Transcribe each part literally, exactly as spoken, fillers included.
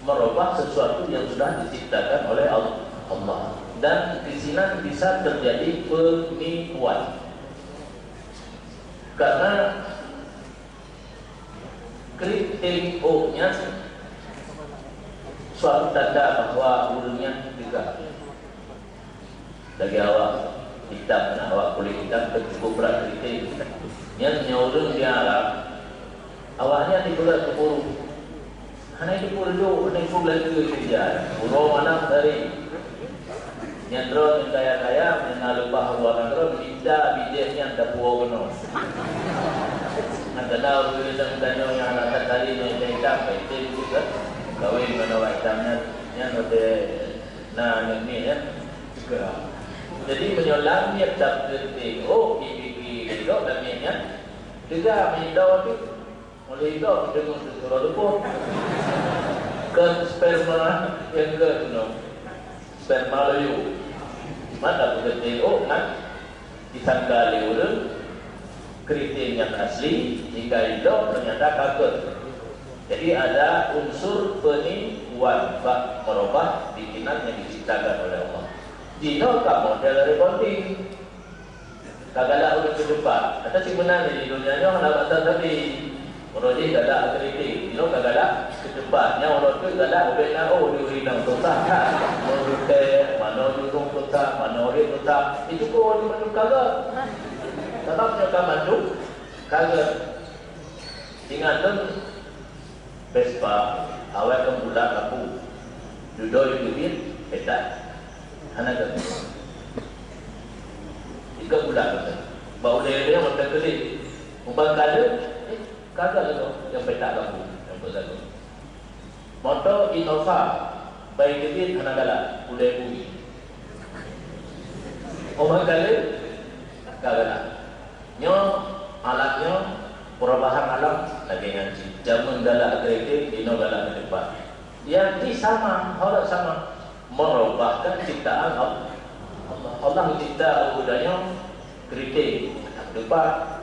merubah sesuatu yang sudah diciptakan oleh Al-, Allah. Dan di sinan bisa terjadi penipuan. Karena kriting ôk nyan suatu tanda bahwa ureuëng nyan teuga. Lagée awak itam, na awak kulét itam, kan cukup brat kriting. Nyan nyoe ureuëng di Arab, awaknyan dipeugah keu buruh. Hana jipeureulok, hana jipeubeulanja keujah. Uroe malam hari. Nyan droe nyang kaya-kaya, nyang na leupah ruangan droe, minta bijéh nyan tapuwoe keunoe. Nyang keunan ureuëng inong tanyoe nyang hana that tali nyoe itam-itam, ka item juga. Kawén ngon awak itam nyan, nyan watée na aneuk miet nyan, juga. Jadi, meunyoe lam miet dap geuting, oh, pike-pike lé gob lam miet nyan, teuga meunyoe dap tu. Oleh itu, deungon seusuroe leupoh. Kon sperma nyang geunoe. Sperma loyo. Mata beutôi, oh, kan? Disangka lé ureuëng kriting nyang asli, hingga ilok ternyata ka gét. Jadi, ada unsur penipuan bak merubah bikinan yang diciptakan oleh Allah. Jinoe ka model rebonding. Ka galak ureuëng keu teumpat. Ata cit meunan di donya nyoe hana bak that sabe. Uroe jih galak kriting, jinoe ka galak keu teumpat. Nyang uroe teuk galak ubé na, oh, di ureuëng inong susah that. Manoe jutai, manoe jurông susah, manoe riet susah. Itu pun ureuëng mandum ka gét. Sabab nyoe ka mandum ka gét. Ingat lôn, Vespa, awai kon bulat lampu. Dudoe teubiet, petak. Hana geuh. Ikot bulat geuh. Bak ulée dia mantong keudeh. Ubang kala, eh, ka geuh lagoe nyang petak lampu, nyang beuet lagoe. Moto Innova, bai teubiet hana galak, ulée bui. Ubang kala, ka galak. Nyoe alat nyoe, perubahan alam lagée nyan cit. Jameun galak keu kriting, jinoe galak keu teumpat. Nyan cit sama, harôh sama. Merubahkan ciptaan Allah. Allah, Allah cipta ureuëng tanyoe kriting, teumpat.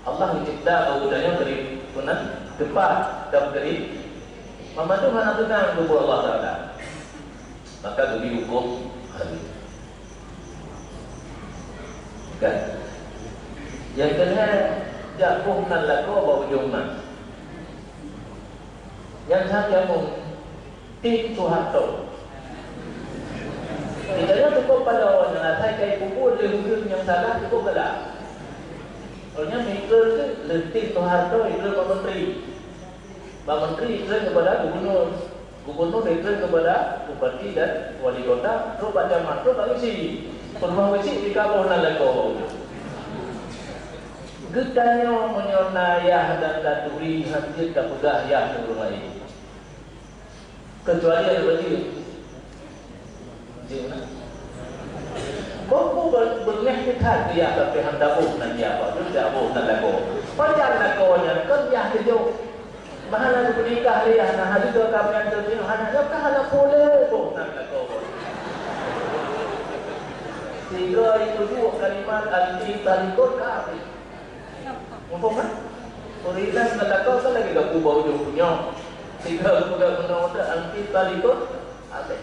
Allah cipta ureuëng tanyoe kri-, peunan teumpat, dan kri-, mamandum hana teunang keu Allah Taala. Maka geubri huköm hareuem. Kan? Nyang keulhèe, jak boh nan lakoe bak ujong nan. Nyang that nyambong, tim Soeharto. Geutanyoe cukup padahai nyang asai kai peubuet lé ureueng nyang salah cukup galak. Awaknyan meuikheun lé tim Soeharto, ikheun bak menteri. Bak menteri ikheun keupada gubernur. Gubernur ikheun keupada bupati dan wali kota, trok bak camat, trok bak misi. Peurumoh misi dikaboh nan lakoe. Geutanyoe meunyoe na yah dan taturi, hana jeuet tapeugah yah keu ureueng laén. Keucuali ureueng bajeue. Jeuet na. Kok ku be-, beungéh teuka keu yah, tapi han taboh nan yah, padub taboh nan lakoe. Pajan lakoe nyan kon yah teuh jok. Meuhana geupeunikah lé yah, na hana lé ka meunyan teuh jih, hana nyoe ka hana puléh boh nan lakoe. Sehingga itu dua kalimat anti talikot kafir. Muphom kan? Ureueng inong ngon lakoe kan lagèe gapu bak ujong punyok. Sehingga geupeugah meunoe anti talikot, habéh.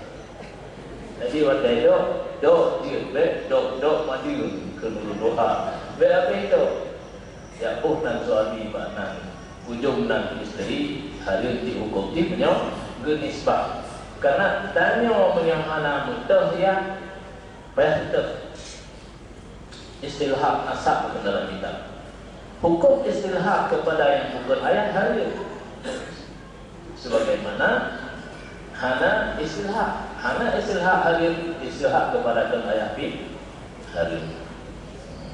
Jadi, watèe dok, dok jeuet bèk, dok, dok maju keu nurul doha. Bèk habéh dok. Jak boh nan suami bak nan, ujong nan isteri, hareuem jihukôm jih meunyoe geunisbah. Karena tanyoe meunyoe hana meutoh yah, payah teutoh. Istilhaq nasab dalam kitab. Hukum istilhaq kepada yang bukan ayah hareuem. Sebagaimana hana istilhaq, hana istilhaq hareuem, istilhaq kepada kon ayah pih hareuem.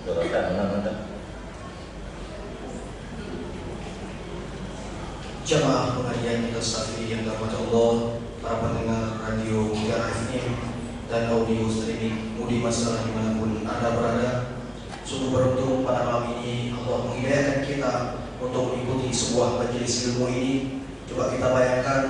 Suratan mana-mana. Jamaah pengajian kita sekalian yang dirahmati Allah, para pendengar Radio Mutiara F M dan audio streaming Mudi Masalah di mana pun Anda berada. Sungguh beruntung pada malam ini Allah menghidayahkan kita untuk mengikuti sebuah majelis ilmu ini. Coba kita bayangkan,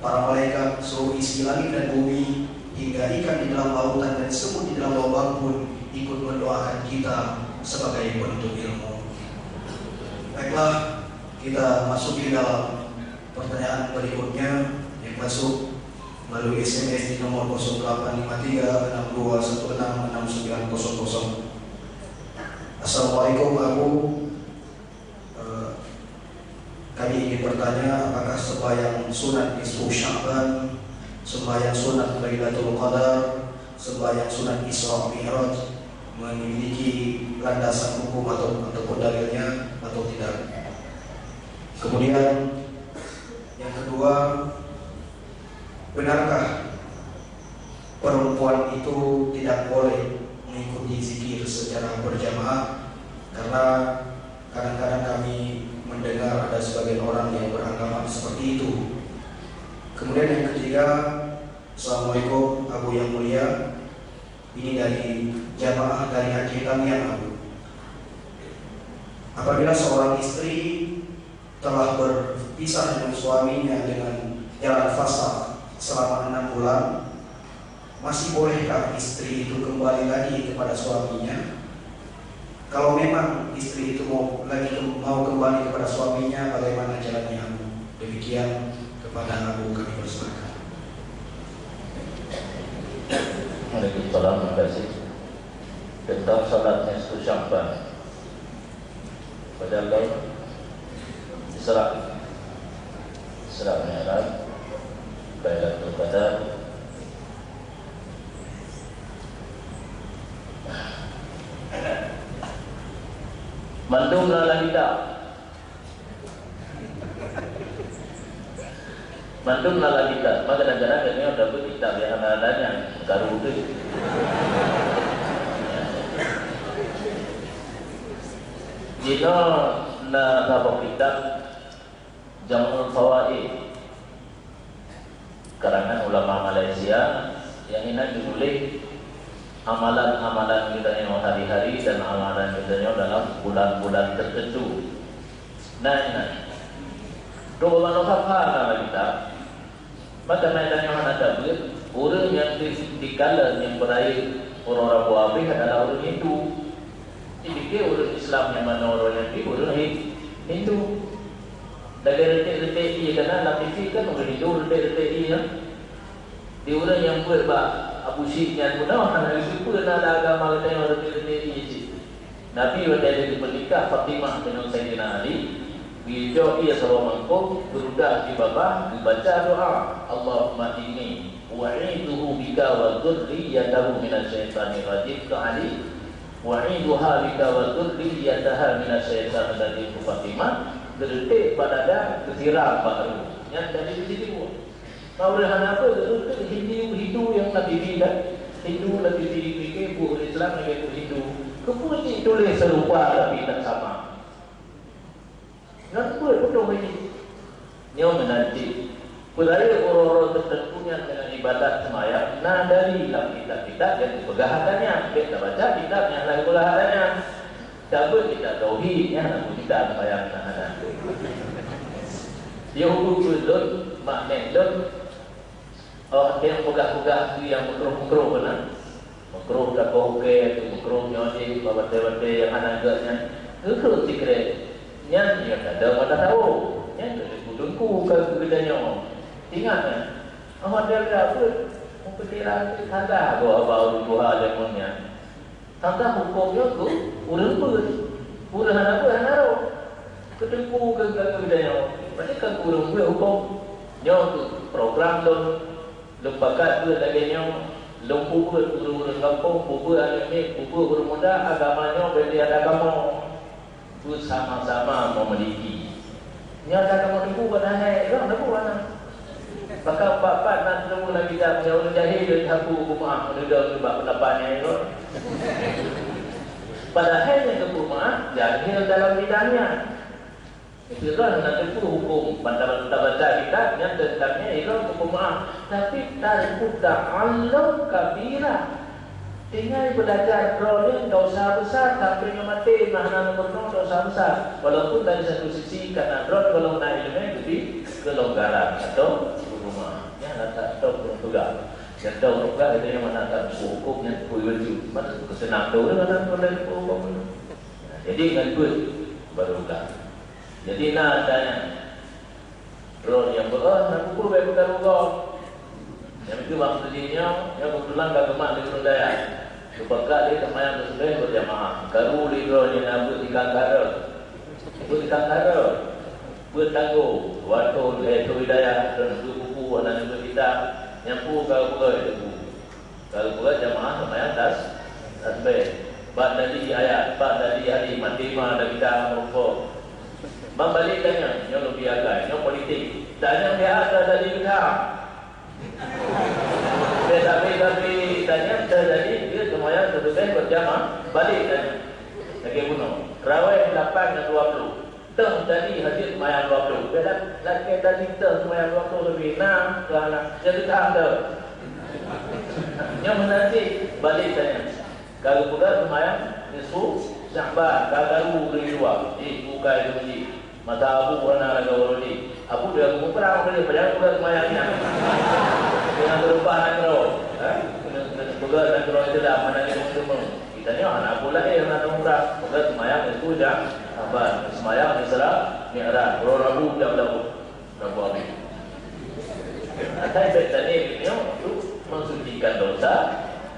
para malaikat, seluruh isi langit dan bumi, hingga ikan di dalam lautan dan semut di dalam lubang pun ikut mendoakan kita sebagai penuntut ilmu. Baiklah, kita masuk di dalam pertanyaan berikutnya. Masuk melalui S M S di nomor kosong delapan lima tiga enam dua satu enam enam sembilan kosong kosong. Assalamualaikum, Abu. Eh, kami ingin bertanya, apakah sembahyang sunat nisfu Sya'ban, sembahyang sunat Lailatul Qadar, sembahyang sunat Isra Mi'raj memiliki landasan hukum atau, ataupun dalilnya atau tidak? Kemudian, yang kedua, benarkah perempuan itu tidak boleh mengikuti zikir secara berjamaah? Karena kadang-kadang kami mendengar ada sebagian orang yang beranggapan seperti itu. Kemudian yang ketiga, Assalamualaikum, Abu yang mulia. Ini dari jamaah dari Aceh Tamiang, Abu. Apabila seorang istri telah berpisah dengan suaminya dengan jalan fasakh selama enam bulan, masih bolehkah istri itu kembali lagi kepada suaminya? Kalau memang istri itu mau lagi ke-, mau kembali kepada suaminya, bagaimana caranya, Abu? Demikian kepada Abu kami persilakan. Waalaikumsalam, terima kasih. Tentang salat nisfu Sya'ban. Pada Allah, Isra, Isra Mi'raj, Lailatul Qadar. Mandum na lam kitab. Mandum na lam kitab. Maka kadang-kadang kami ada pun kitab yang ada adanya. Karu tu. Jika na saboh kitab Jam'ul Fawaid, karangan ulama Malaysia, yang inan ditulis amalan-amalan kita nyoe hari-hari dan amalan kita nyoe dalam bulan-bulan tertentu. Nah, inan. Dua puluh lima Nofal na kita. Maka na tanyoe hana tabeuet, ureuëng nyang di, dikala nyang beurayeuk uroe Rabu abéh adalah ureuëng Hindu. Dipike ureuëng Islam nyang manoe uroe nyan pih ureuëng Hi-, Hindu. Lagée reutek-reutek ié kana lam T V kan ureuëng Hindu reutek-reutek ié nyan. Di ureuëng nyang buet bak Abu Syik nyan pun hana geuteupeue na lam agama geutanyoe reutek-reutek ié cit. Nabi watée lheueh geupeunikah Fatimah deungon Saidina Ali, geujok ié saboh mangkok, geurudah di babah, geubaca doa, "Allahumma inni u'idzuhu bika wa dzurriyyatahu minasyaitanir rajim," keu Ali, "U'idzuha bika wa dzurriyyataha minasyaitanir rajim," keu Fatimah, geureutek bak dada, geusiram bak rueng. Nyan dari sisi Pak ureuëng hana peue, beutôi Hindu, Hindu nyang na T V kan? Hindu na T V, pike buet ureuëng Islam lagée buet Hindu. Keupeue jituléh seurupa tapi tak sama? Ngon peue putôh ini? Nyoe meunan cit. Peuraya uroe-uroe teuteuntu nyan deungon ibadat seumayang na dari lam kitab-kitab nyang geupeugah hata nyan. Bék tabaca kitab nyang hana geupeugah hata nyan. Cabeuet kitab tauhid nyan, aku minta sembahyang na hana. Dia hubung lôn, mak nèk lôn. Oh, dia peugah-peugah tu nyang meukrôh-meukrôh na. Meukrôh takoh ukée tu, meukrôh nyoe jih, bak batée-batée nyang hana gét nyan. Geukheun sikrek. Nyan nyoe tanda mata tahu. Nyan keuneuk teungku ka geutanyoe. Ingat nyan. Amat dia pun. Meupikiran tu tanda bahwa bau tuha lemon nyan. Tanda huköm nyoe keu ureuëng beuet. Ureuëng hana beuet hana rhot. Keu teungku keu gata nyoe. Berarti kan ureuëng beuet huköm. Nyoe keu program lôn, lôn pakat beuet lagée nyoe, lôn peubeuet ureuëng-ureuëng gampông, peubeuet aneuk miet, peubeuet ureuëng muda, agama nyoe bak di agama. Beusama-sama memiliki. Nyan ka kamoe teupeu padahai roh na buet na. Maka pat-pat na teupeu lagée dak meunyoe ureuëng jahé lé sapu huköm meuah meunudong nibak peundapat nyang ilôn. Padahai nyang geupeu meuah jahé dalam bidang nyan. Itu roh na teupeu huköm, ban tabaca kitab nyan teuntang nyan ilôn geupeu meuah. Tapi tarku ta'allum kabira. Tinggai beulajar droe nyan dosa besar, sampai nyoe maté meuhana neumeurunoe dosa besar. Walaupun dari satu sisi karena droe walau na iéleumé geubi keulonggaran atau huköman. Nyan ata atau ureuëng peugah. Nyang tau ureuëng peugah geutanyoe mana ata huköm nyan pui baju. Mana keuseunang tu ureuëng ata pun dari huköm. Jadi ngon buet baru peugah. Jadi na ata nyan. Droe nyang beuet na buku bèk beukaru gob. Nyang itu maksud jih nyoe, nyoe keubeutulan ka geumat lé ureueng dayah. Geupeugah lé seumayang teusubeh beujamaah. Karu lé droe nyoe na beuet di kantara. Beuet di kantara. Beuet tanggong. Watèe lhèe thôn di dayah, dan beuet buku, hana beuet kitab. Nyang peue ka beuet teungku. Lalu pula jamaah seumayang tas, tasbih. Bak tadi ayat, bak tadi hadis, mati ma ada kita merumpok. Bang balik tanya, nyoe lebih agak, nyoe politik. Tanya biasa tadi kita. Biasa tapi tanya terjadi, dia seumayang tasbih berjamaah, balik tanya. Lagi bunuh. Rawai lapan dan dua puluh. Teuh tadi hajat seumayang dua puluh. Beda lakèe tadi teuh seumayang dua puluh lebih enam ke anak. Jadi tahan teuh. Nyoe meunan cit balik tanya. Ka geupeugah seumayang nisfu Sya'ban, ka karu di luwa. Eh, bukai tu ji. Mata Abu hana lagoe ureueng ni. Abu dia geupeugah ureueng ni, padahal peugah seumayang nyan. Dengan berupa nanggroe. Ha? Peugah nanggroe Islam, mana dia teumeu. Geutanyoe hana peue laén, hana umrah, peugah seumayang Isra, apa, seumayang Isra Mi'raj, uroe Rabu jam dua puluh, Rabu Abéh. Asai bèk tanyong geutanyoe untuk mensucikan dosa,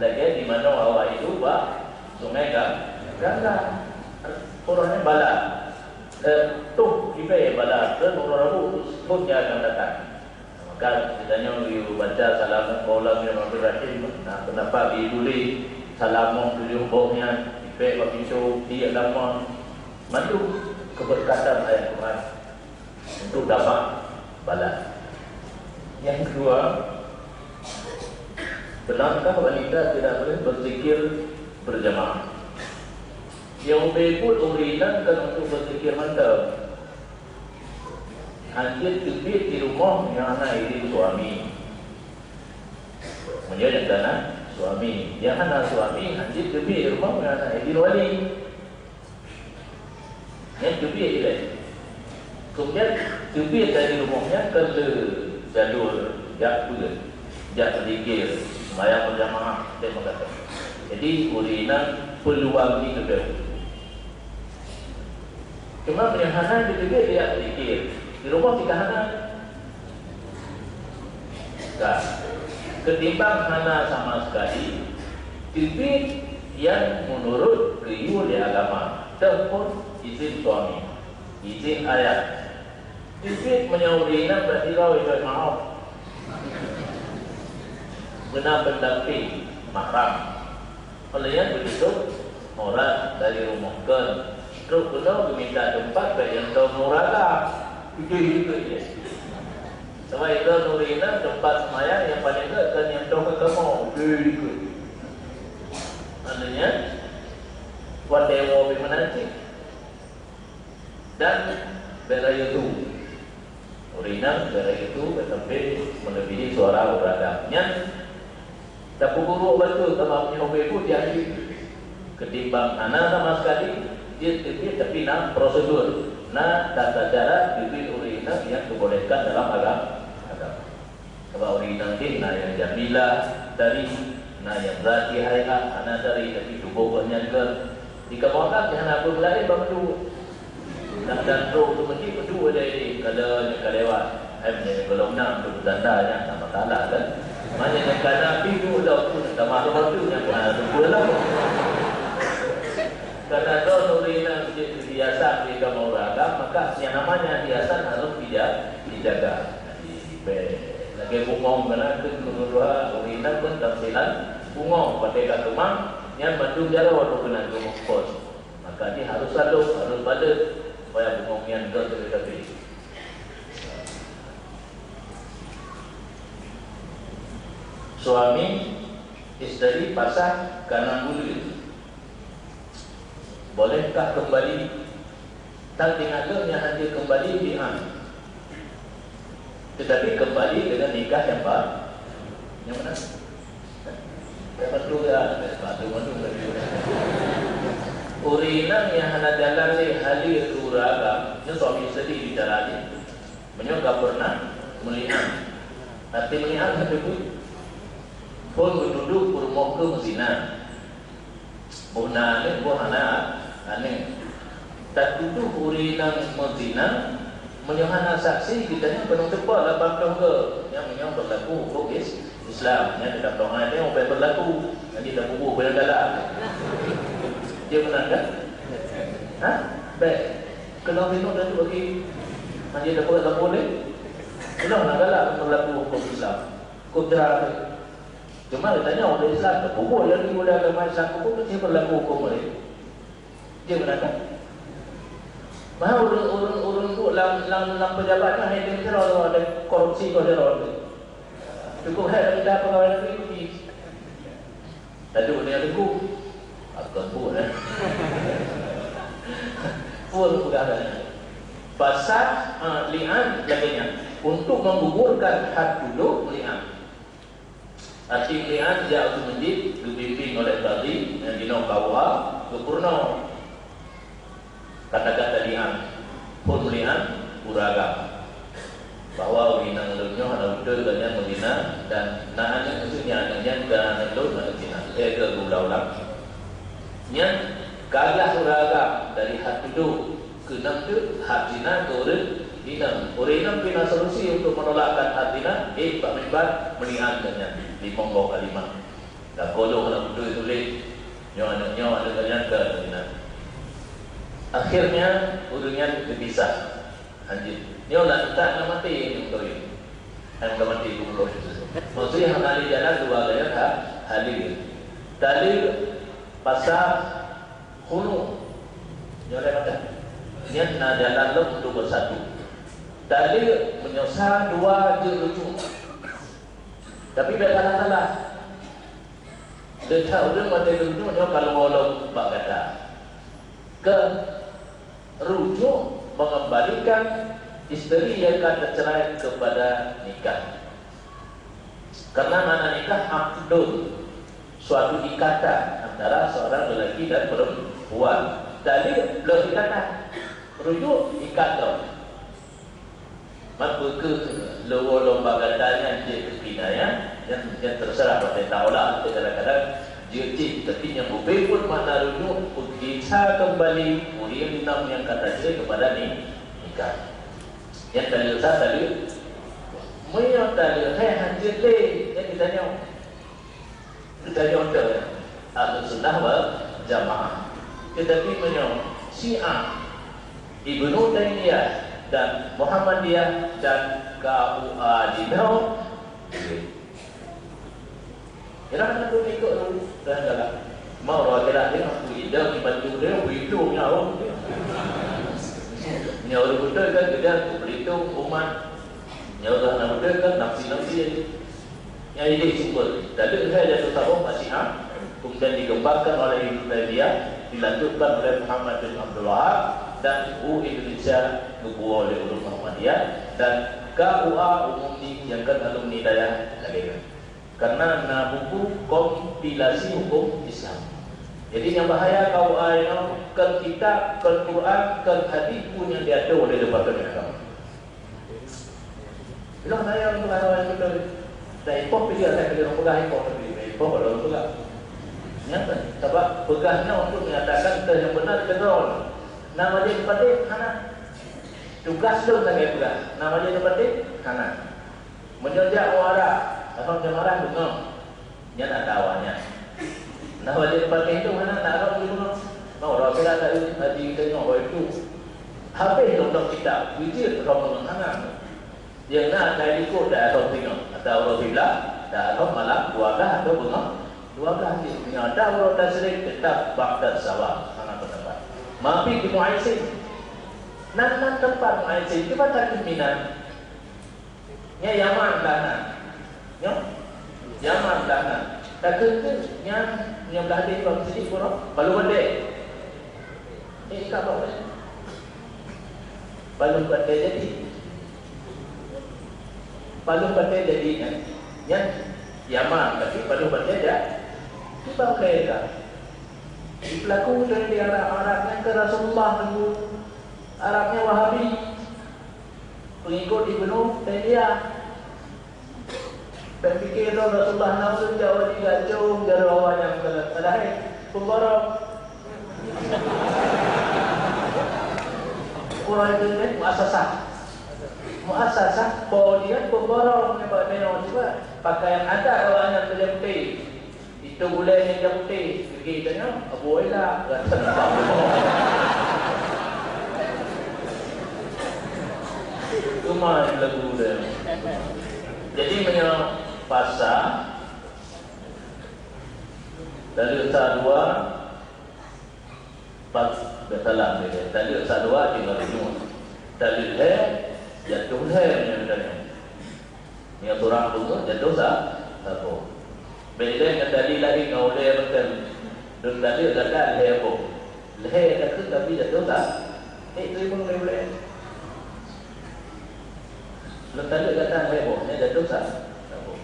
lagèe di manoe awak itu bak Sungai Ga-, Gangga. Uroe nyan bala, eh, tuh ibe bala, dan uroe Rabu pun dia akan datang. Maka geutanyoe yue baca Salamun Qaulan min Rabbir Rahim. Nah, peundapat di tuléh Salamun tujoh boh nyan, ipèk bak pintoe, di agama, mandum keberkatan ayat Quran untuk dapat bala. Yang kedua, benarkah wanita tidak boleh berzikir berjamaah? Nyang ubé buet ureueng inong kan untuk berzikir mantong. Hanjeuet teubiet di rumoh nyang hana idin suami. Meunyoe nyang kana suami, nyang hana suami hanjeuet teubiet di rumoh nyang hana idin wali. Nyan teubiet ilèe. Kemudian teubiet dari rumoh nyan keu le jalur jak peue, jak meuzikir, sembahyang berjamaah, dan meugasoe. Jadi ureueng inong peuluang jih leubeh. Cuma meunyoe hana jiteubiet, dia zikir. Di rumoh tika hana. Ka. Ketimbang hana sama sekali, teubiet nyang menurut geuyue di agama, ataupun izin suami, izin ayah. Teubiet meunyoe ureueng inong bak sidroe, iboh maoh. Beuna pendamping mahram. Óh lheueh nyan beutôi aurat dari rumoh kheun. Trok keunoe geumita teumpat bak nyang tông ureueng agam. Beutôi juga dia. Sabab itu ureueng inong teumpat seumayang nyang paleng gèt keu nyang tông agama. Beutôi juga. Maknanya, watèe woe pih meunan cit. Dan bèk rayeuk tu. Ureueng inong bèk rayeuk tu, bèk sampai melebihi suara ureueng agam. Nyan tapeuguru bacut, sabab meunyoe ubé buet, dia jeuet. Ketimbang hana sama sekali, jeuet teubiet, tapi na prosedur, na tata cara teubiet ureueng inong nyang dibolehkan dalam agam-, agama. Sabab ureueng inong jih na nyang jamilah tari, na nyang berarti haiat, hana tari, tapi tuboh gobnyan keu. Di kamoe kan hana peue meulaén bak meudu. Dan, dan trok tu meusti meudu aja ini, kalau nyang ka lewat. Hai, meunyoe golom na untuk beutanda nyan, na masalah kan? Maknanya nyang ka na pih tu udah pun, sama tu waktu nyang ka na tu pula lah. Karena droe ureueng inong jeuet hiasan di kamoe ureueng agam, maka yang namanya hiasan harus dija-, dijaga. Jadi, bèk lagèe bungong keunan keu geuruha, ureueng inong pun tamsilan bungong, watèe ka keumang, nyan mandum jaroe tu keunan geumeupot. Maka jih harus salôh, harus baleuet, supaya bungong nyan gèt leubeh tapi. Suami, isteri pasah kana buleuen. Bolehkah kembali? Tan tinggai lôn nyang hana kembali di an. Tetapi kembali dengan nikah yang ba-, yang mana? Yang betul ya, betul, betul, betul. Ureueng inong nyang hana jalan lé haleue keu ureueng agam, nyoe suami isteri bicara jih. Meunyoe ka pernah meuli'an, arti meuli'an hana teupeu. Phôn geutudoh peurumoh keu meuzina. Boh na aneuk, boh hana aneuk. Tatudoh ureueng inong meuzina, Meunyoe hana saksi, geutanyoe keuneuk teupeue lapan ploh goe. Nyan meunyoe beurlaku huköm Is-, Islam, nyan lam donya nyoe bèk beurlaku. Jadi dah bubuh bèk galak. Dia meunan kan? Ha? Bèk. Keunoe singoh dah tu bagi. Hanya dah buat tak boleh. Keunoe nak galak beurlaku huköm Islam. Kudrat. Cuma geutanyoe ureueng Islam, bubuh lagi ureueng agama Islam, huköm mesti beurlaku huköm laén. Dia meunan kan? Mah ureueng, ureueng, ureueng tu lam, lam, lam pejabat nyan hai dem sidroe, ada korupsi keu sidroe. Cukup hai dah pegawai negeri pergi. Lalu dia tegur. Aku pun, eh. Pun peugah dah. Pasal, ah, li'an lagèe nyan. Untuk menggugurkan had tuduk li'an. Arti li'an, jak u masjid, geubimbing oleh kadhi, nyang jinoe K U A, geupeurunoe. Kata-kata li'an, phôn li'an, ureueng agam. Bahwa ureueng inong lôn nyoe hana beutôi gobnyan meuzina dan na aneuk, maksudnya aneuk nyan ka aneuk lôn, aneuk zina. Eh, ka geuulang-ulang. Nyan, ka lheueh ureueng agam dari had tuduk. Keunong teuk had zina keu ureueng inong. Ureueng inong pih na solusi untuk menolakkan had zina, eh, bak mimbar meuli'an gobnyan limong boh kalimah. Lakoe lôn hana beutôi tuléh, nyoe aneuk nyoe aneuk gobnyan ka zina. Akhirnya, ureueng nyan teupisah. Anjing. Nyoe lah tak nak mati nyang beutôi. Nyang ka mati pun beutôi. Maksudnya, hana lé jalan dua gaya ha, haleue. Taleue pasal khulu'. Nyoe lé mata. Nyan na jalan lom untuk beusatu. Taleue meunyoe sa dua jeuet rujuk. Tapi bèk salah-salah. Teutab ureueng watèe rujuk nyoe ka lom bak gata. Keu rujuk mengembalikan isteri yang ka tercerai kepada nikah. Karena makna nikah aqdun, suatu ikatan antara seorang lelaki dan perempuan. Tadi belum ikatan, rujuk ikat dong. Maka keu leuwah lom bak gata nyan jeuet keu kinayah, nyan, nyan terserah watèe taolah, kadang-kadang jeuet cit, tapi nyang ubé pun makna rujuk, peugisa keumbali ureueng inong nyang ka tacré keupada ni-, nikah. Nyan taleue sa taleue. Meunyoe taleue hai hanjeuet lé, nyan geutanyoe. Geutanyoe Ahlus Sunnah wal Jamaah. Tetapi meunyoe Syiah, Ibnu Taimiyah dan Muhammadiyah dan K U A jinoe, kira hana ikut tu, dah galak. Mau roh akhirat dia, aku idam dibantu dia, aku hidup nyawa dia. Nyawa dia betul kan, dia aku berhitung umat. Nyawa dah nak betul kan, nafsi-nafsi. Nyang idéh sumber, tadi saya jatuh tabung masih ha, kemudian dikembangkan oleh Ibnu Taimiyah, dilanjutkan oleh Muhammad bin Abdul Wahab, dan U Indonesia geubuka oleh Ulama Muhammadiyah, dan K U A umum di yang kan alumni daya lagi. Karena na buku kompilasi hukum Islam. Jadi yang bahaya K U A ini kan kitab, kan Quran, kan hadis pun yang diatur oleh Departemen Agama. Lôn nanya ureueng peugah awai beutôi. Dan ipoh pih dia, saya kira ureueng peugah ipoh, tapi ipoh pada ureueng peugah. Nyata, sabab peugah nyoe untuk menyatakan teuh nyang beuna keudroe. Nama dia dipatéh? Hana. Tugas lôn lagèe peugah. Nama dia dipatéh? Hana. Meunyoe jak u Arab, asai jeuet marah beungoh. Nyan ata awaknyan. Nah, wajéb patéh tu hana na rot di gunong. Nah, uroe sira tadi haji tengok wai tu. Habéh lom dok kitab, bijéh rot ngon hana. Yang na kai likot dah rot tengok. Ata uroe siblah, dah rot malam dua belas atau beungoh dua belas jih. Nyan dah uroe tasrik tetap ba'da zawal. Hana pendapat. Mampir di Muaisin. Nan, nan tempat Muaisin, cuba tanya Minang. Nyan Yaman dah na. Nyoe? Yaman dah na. Takheun keuh nyan, nyan blah deh bak sini pun, Palu Batèe. Eh, ka bak mana? Palu Batèe jadi. Palu Batèe jadi nyan. Nyan Yaman, tapi Palu Batèe dah. Itu bangkai ka. Di pelaku tu di Arab, Arab nyan ke Rasulullah nunggu. Arabnya Wahabi. Pengikut Ibnu Taimiyah. Dan pikir tu Rasulullah nafsu jauh di gajong jaroe awak nyang salah. Salah, eh? Pemborong. Kurang itu, eh? Muasasah. Asai sah, po jih kan pemborong nibak tanyoe, cuba pakaian adat awaknyan bak jak putéh. Itu gulai nyang jak putéh, gigi tanyoe, Abu Ela, rasa nampak. Cuma lagu dia. Jadi, meunyoe pasang, taleuek sa dua, Pas, dah salah dia. Taleuek sa dua tinggai runyueng. Taleuek lhèe, jatuh lhèe meunyoe geutanyoe. Meunyoe surang beungoh, jatuh sa, saboh. Beda ngon dalil laén ngon ulèe mantong. Dum taleuek gata lhèe boh. Lhèe takheun tapi jatuh sa. Eh, tu memang ulèe-ulèe. Lôn taleuek gata lhèe boh, nyan jatuh sa-, saboh.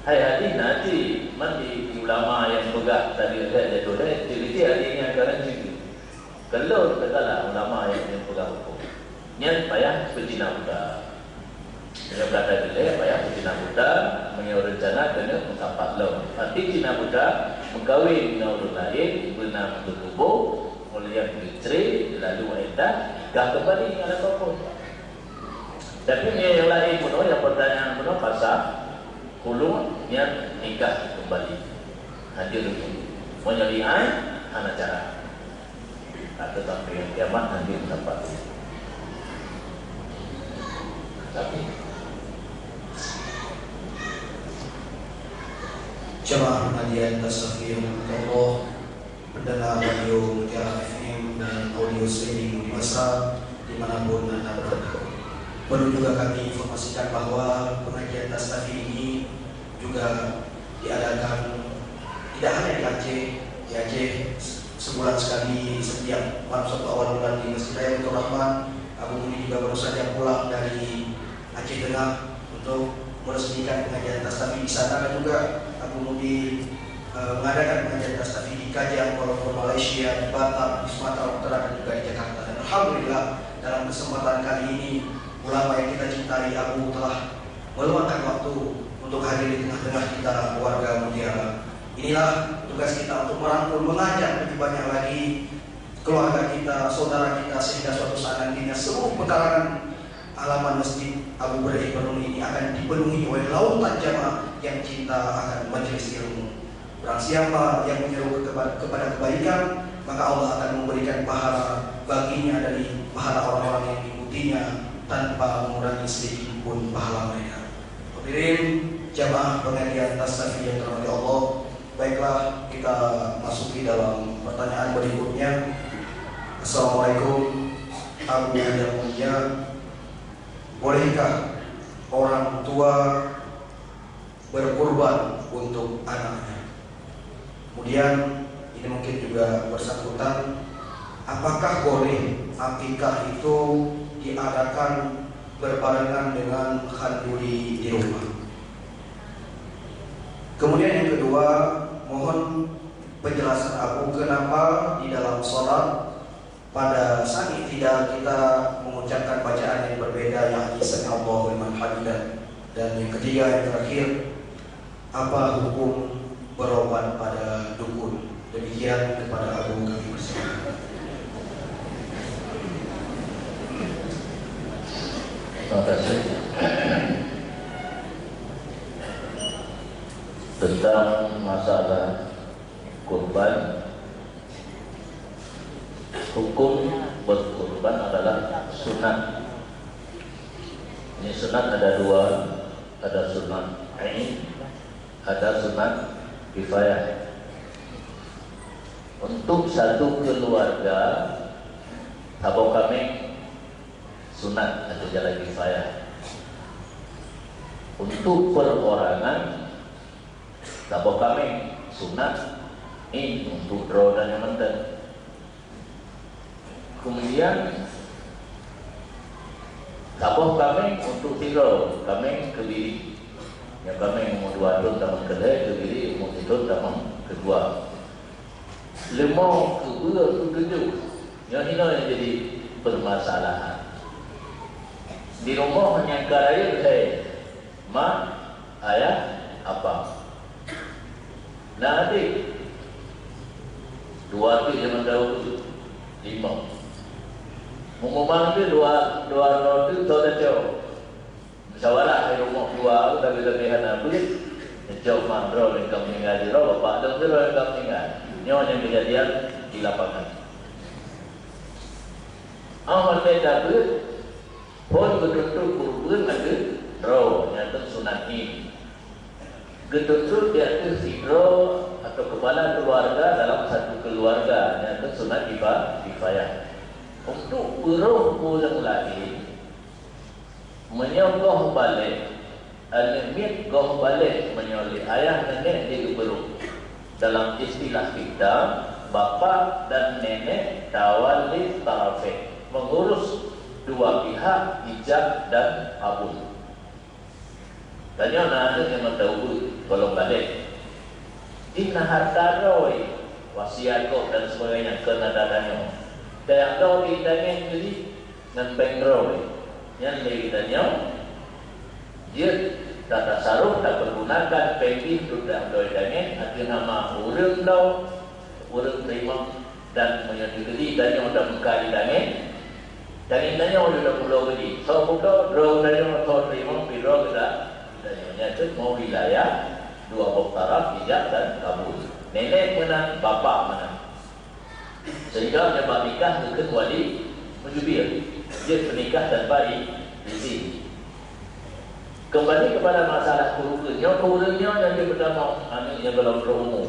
Hai hadis na cit, man di, di ulama nyang peugah taleuek lhèe jatuh lhèe, cit-cit hadis nyan ka lheueh cit. Keu lôn teukalon ulama nyang, nyang peugah hukôm. Nyan payah peucina buta. Meunyoe gata dilèe, payah peucina buta, meunyoe reuncana keuneuk meusapat lom. Arti cina buta, meukawen ngon ureueng laén, beuna meutuboh, mulia geucre, lalu iddah, nikah keumbali ngon lakoe phon. Tapi meunyoe nyang laén bunoe, nyang peurtanyaan bunoe pasal khulu' nyan nikah keumbali. Hadir dulu. Meunyoe li'an, hana cara. Atau sampai yang kiamat nanti mendapat. Tapi jamaah pengajian Tasawuf Allah, pendengar radio Mutiara F M dan audio streaming Unimasa dimanapun Anda berada. Perlu juga kami informasikan bahwa pengajian Tastafi ini juga diadakan tidak hanya di Aceh, di Aceh se-, sebulan sekali setiap malam Sabtu awal bulan di Masjid Raya Baitur Rahman. Abu Mudi juga baru saja pulang dari Aceh Tengah untuk meresmikan pengajian Tastafi di sana, dan juga Abu Mudi, eh, mengadakan pengajian Tastafi di Kajang, walaupun Malaysia, di Batam, di Sumatera Utara, dan juga di Jakarta. Dan alhamdulillah, dalam kesempatan kali ini, ulama yang kita cintai, Abu, telah meluangkan waktu untuk hadir di tengah-tengah kita, warga Mutiara. Inilah tugas kita untuk merangkul, mengajak lebih banyak lagi keluarga kita, saudara kita, sehingga suatu saat nantinya seluruh pekarangan halaman Masjid Abu Hurairah Ibrahim ini akan dipenuhi oleh lautan jamaah yang cinta akan majelis ilmu. Barang siapa yang menyeru kepa-, kepada kebaikan, maka Allah akan memberikan pahala baginya dari pahala orang-orang yang mengikutinya tanpa mengurangi sedikit pun pahala mereka. Hadirin jamaah pengajian Tastafi yang dirahmati Allah, baiklah, kita masuki dalam pertanyaan berikutnya. Assalamualaikum, Abu yang mulia, bolehkah orang tua berkurban untuk anaknya? Kemudian, ini mungkin juga bersangkutan, apakah boleh akikah itu diadakan berbarengan dengan khanduri di rumah? Kemudian yang kedua, mohon penjelasan Abu, kenapa di dalam salat pada saat tidak kita mengucapkan bacaan yang berbeda, yakni Sami'allahu liman hamidah. Dan yang ketiga, yang terakhir, apa hukum berobat pada dukun? Demikian kepada Abu kami persilakan. Terima kasih. Tentang masalah kurban, hukum berkurban adalah sunat. Ini sunat ada dua, ada sunat ain, ada sunat kifayah. Untuk satu keluarga, saboh kaméng sunat atau jalan kifayah. Untuk perorangan, saboh kaméng sunat, ain untuk droe dan nyang mantong. Kemudian, saboh kaméng untuk sidroe, kaméng keubiri. Nyang kaméng umur dua thon tamong keulhèe, keubiri umur sithon tamong keudua. Leumo, keubeuet, keutujoh. Nyoe hinoe nyang jadi permasalahan. Di rumoh nyang ka rayeuk hai mak, ayah, apa? Na adék. Dua adék zaman dahulu tu. Lima. Meumang teuh dua, dua droe teuh soe tacok. Musyawarah di rumoh dua, tapi-tapi hana beuet. Tacok mak droe nyang ka meuninggai sidroe, bapak droe sidroe nyang ka meuninggai. Nyoe nyang keujadian di lapangan. Amat beda beuet, phon geutuntot keureubeuen lagèe droe, nyan keuh sunat ain. Geutuntot di ateueh sidroe atau kepala keluarga dalam satu keluarga, nyan keuh sunat kifa-, kifayah. Untuk peurôh ureueng laén, meunyoe goh balek, aneuk miet goh balek meunyoe lé ayah nenek di geupeurôh. Dalam istilah kita, bapak dan nenek tawali tarafain, mengurus dua pihak ijab dan kabul. Tanyoe na aneuk nyang mantong ubeut, gohlom balek. Jih na hareuta droe, wasiat gob dan sebagainya keu ata tanyoe. Tajak bloe di tangen jih ngon péng droe. Nyan lé geutanyoe jeuet tatasaruf, tapeurgunakan péng jih untuk tajak bloe di tangen ateueh nama ureueng bloe, ureueng teurimong. Dan meunyoe teukeudi tanyoe tameuka di tangen, tangen tanyoe jeuet tapulo keudi. Soe pulo, droe tanyoe, soe teurimong, pih droe geutanyoe. Nyan cit mau wilayah dua boh taraf, ijab dan kabul. Nenek meunan, bapak meunan. Sehingga meunyoe bak nikah geukheun wali meujubir, jeuet peunikah tanpa i-, izin. Kembali kepada masalah keureubeuen, nyoe keu ureueng nyoe nyang jeuet peutamong aneuk nyang gohlom trok umu.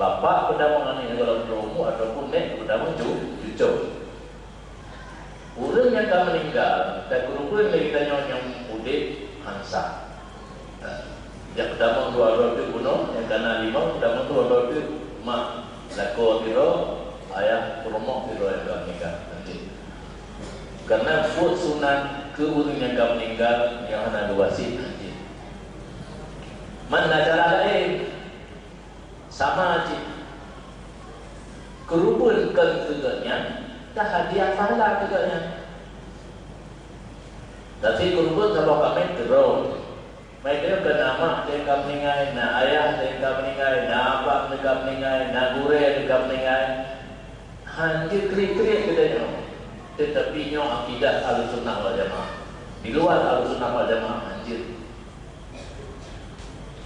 Bapak peutamong aneuk nyang gohlom trok umu ataupun nek peutamong cu-, cucok. Ureueng nyang ka meuninggai, takeureubeuen lé geutanyoe nyang udeb han sah. Jak peutamong dua droe teuk bunoe, nyang ka na limong peutamong dua droe teuk mak. Lakoe sidroe, ayah peurumoh sidroe nyang ka meuninggai. Karena buet sunat keu ureueng nyang ka meuninggai nyang hana geuwasiet cit. Man na cara laén, sama cit. Keureubeuen kon keu gobnyan, tahadiah pahala keu gobnyan. Tapi keureubeuen saboh kaméng keudroe. Meunyoe ka na mak teuh ka meuninggai, na ayah teuh ka meuninggai, na apak teuh ka meuninggai, na gurée teuh ka meuninggai, han jeuet kriet-kriet geutanyoe. Teutapi nyoe akidah Ahlussunnah wal Jamaah. Di luwa Ahlussunnah wal Jamaah han jeuet.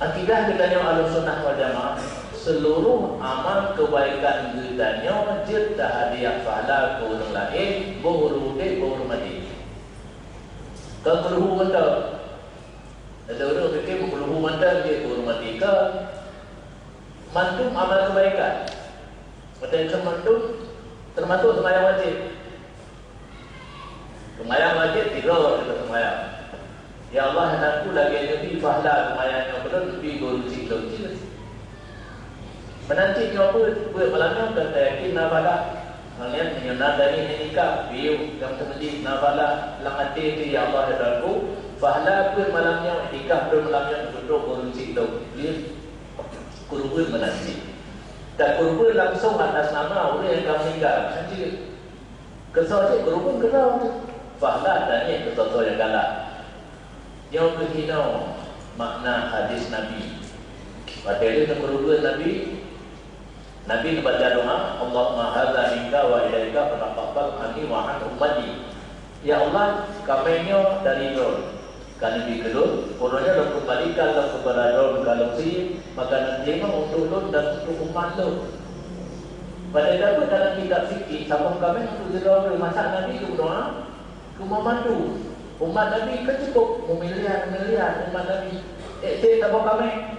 Akidah geutanyoe Ahlussunnah wal Jamaah, seluruh amal keubaikan geutanyoe jeuet tahadiah pahala keu ureueng laén, boh ureueng udeb, boh ureueng maté. Kon keu luhu mantong. Ada ureueng pikir meukuluhu mantong jeuet keu ureueng maté. Kon, mandum amal keubaikan. Meuteukeu mandum, teumasuk seumayang wajéb. Seumayang wajéb, tiga kali seumayang. Ya Allah, hana ku lagée neubi pahala seumayang nyoe keu lôn, neubi guru cit lôn cit. Meunan cit nyoe peuet, peuet malam nyoe ka tayakin na pahala. Ngon nyan meunyoe na tangieng iktikaf, piôh lam seumeujid na pahala, lam até teuh, "Ya Allah, ya Tuhanku, pahala peuet malam nyoe iktikaf lôn malam nyoe neubeutôh ureueng cit lôn." Lieh keureubeuen meunan cit. Takeureubeuen langsong atas nama ureueng nyang ka meuninggai, han jeuet. Keu soe cit keureubeuen keu droe teuh. Pahala tangieng keu soe-soe nyang galak. Nyoe keuh hinoe makna hadis Nabi. Watée lheueh neukeureubeuen Nabi, Nabi neubaca doa, "Allahumma hadza minka wa ilaika fataqabbal anni wa an ummati." Ya Allah, kaméng nyoe dari Droe, ka neubi keu lôn, uroe nyoe lôn keumbalikan lom keupada Droe, ka lôn sie, maka neuteurimong untuk lôn dan untuk umat lôn. Pada dapat dalam kitab fikih, saboh kaméng untuk sidroe, masa Nabi geudoa, Keu meumandum umat Nabi kan cukup, meumiliar-miliar umat Nabi. Eh, cit saboh kaméng.